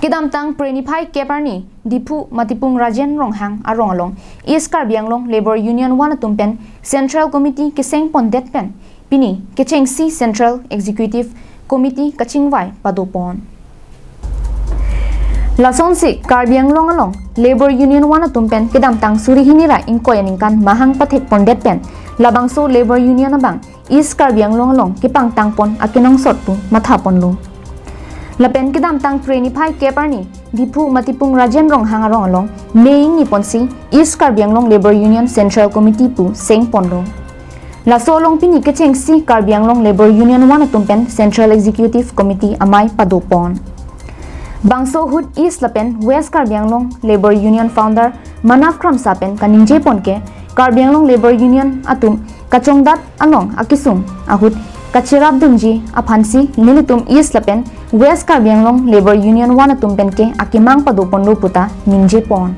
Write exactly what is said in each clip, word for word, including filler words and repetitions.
Kedamtang Phre niphai kep arni Diphu Matipung Rajen Ronghang arong along East Karbi Anglong Labour Union One atum pen Central Committee keseng pondet pen pini kechengsi Central Executive Committee kachingvai padopon. Lasonsi Karbi Anglong along Labour Union One atum pen kedamtang suri hini ra ingkoi aningkan mahang pathek pondet pen labangso Labour Union abang East Karbi Anglong along kepangtangpon akenangsot pu mathaponlo. Lapen kedamtang Phre niphai kep arni Diphu Matipung Rajen Ronghang arong along mei ingni ponsi East Karbi Anglong Labour Union Central Committee pu seng ponlo. Laso along pini kechengsi Karbi Anglong Labour Union One atum pen Central Executive Committee amei padopon. Bangso ahut East lapen West Karbi Anglong Labour Union founder Manav Kramsa pen kaningjepon ke Karbi Anglong Labour Union atum kachongdat along akesung ahut kacherapdunji aphansi nelitum East lapen West Karbi Anglong Labour Union One atum pen ke akemang padoponlo puta ningjepon.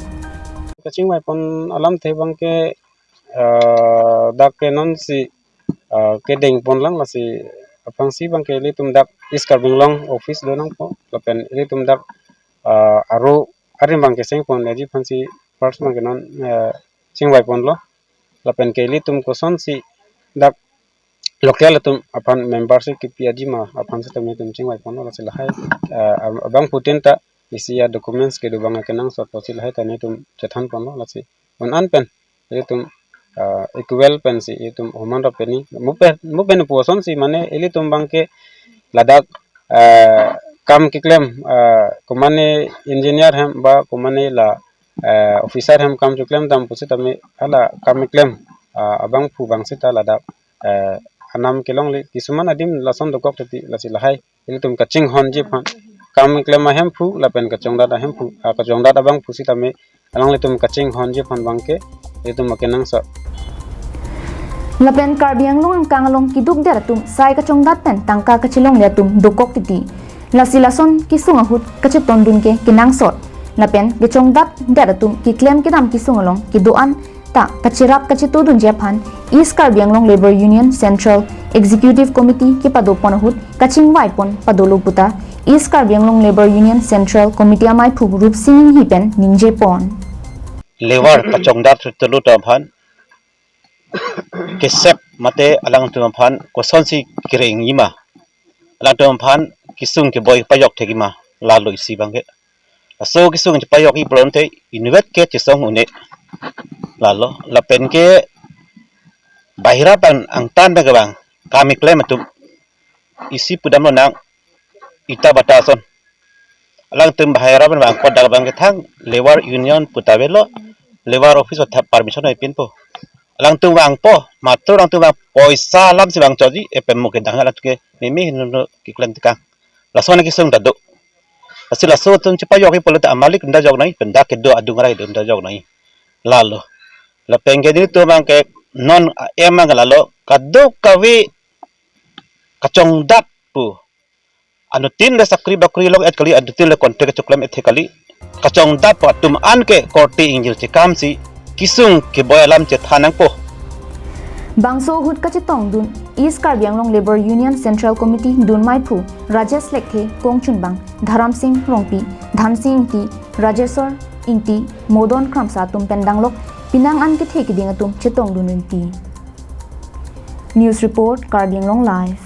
Kachingvaipon alamthe abang ke, ah, dak ke nonsi, ah, kedengponlang lasi aphrangsi abang ke ilitum dak East Karbi Anglong office do nangpo lapen ilitum dak, ah, aro arim abang keseng ponji aphansi first abang ke non, ah, chingvaiponlo lapen ke ilitum kosonsi dak local atum aphan membership kipi aji ma aphan sitame itum chingvaiponlo lasi lahai, ah, abangphu tin ta isi a documents kedo abang akenangsot pusi lahai ta nelitum chethanponlo lasi un-an pen ilitum, ah, equal pensi ilitum homan rap peni mo pen mo pen puson si mane ilitum abang ke ladak, ah, kam keklem, ah, komane engineer hem ba komane la, ah, officer hem kam cheklemdam pusitame hala kam keklem, ah, abangphu abang sita ladak, ah, anam kelongle kisuman adim lason dokok titi lasi lahai ilitum kachinghonji aphan kam keklem ahemphu lapen kachongdat ahemphu, ah, kachongdat abangphu sitame alanglitum kachinghonji aphan abang ke ilitum akenangsot. Lapen Karbi Anglong angkang along keduk der atum sai kachongdat pen tangka kachelongle atum dokok titi. Lasi lason kesung ahut kachetongdun ke kenangsot. Lapen kachongdat der atum keklem kedam kesung along kedo-an ta kacherap kachetongdunji aphan East Karbi Anglong Labour Union Central Executive Committee kepadopon ahut kachingvaipon padolo puta East Karbi Anglong Labour Union Central Committee ameiphu Rupsing Enghi pen ningjepon. Labour kachongdat sutulu atum aphan kesep mate alangtum aphan kosonsi kerengji ma, alangtum aphan kesung keboi pajok thekji ma, lalo isi abang ke. Laso kesung chepajokji pulote inutvet ke chesong un-e, lalo lapen ke bahira pen angtan pen kevang kam keklem atum isi pudamlo nang, ita bata ason. Alangtum bahira pen vangpo dak abang ke thang Labour Union puta avelo, Labour Office ta permission epinpo. Alangtum vangpo, matro alangtum vang poisa alamsi vangchotji, epem mo kedang alangtum ke meme hinlo keklem tekang. Lason kesung ta do. Lasi laso atum chepajokji pulote amalik unda jok nangji, pen dak kedo adung arai do unda jok nangji. Lalo. Lapen ke nelitum abang ke non em abang ke lalo kadokave kachongdat pu. Anuttin le sakri bakri long-et kali, anuttin le contract choklem-et kali. Kachongdat pu atum an ke korte ingjir chekamsi kesung keboi alam chethan nangpo. Bangso ahut kachetongdun East Karbi Anglong Labour Union Central Committee dunmeiphu Rajesh Lekthe, kongchunbang Dharamsing Rongpi, Dhansi Ingti, Rajeswar Ingti, Modon Kramsa atum pen danglok penang an kethe keding atum chetongdun rinti. News report, Karbi Anglong Live.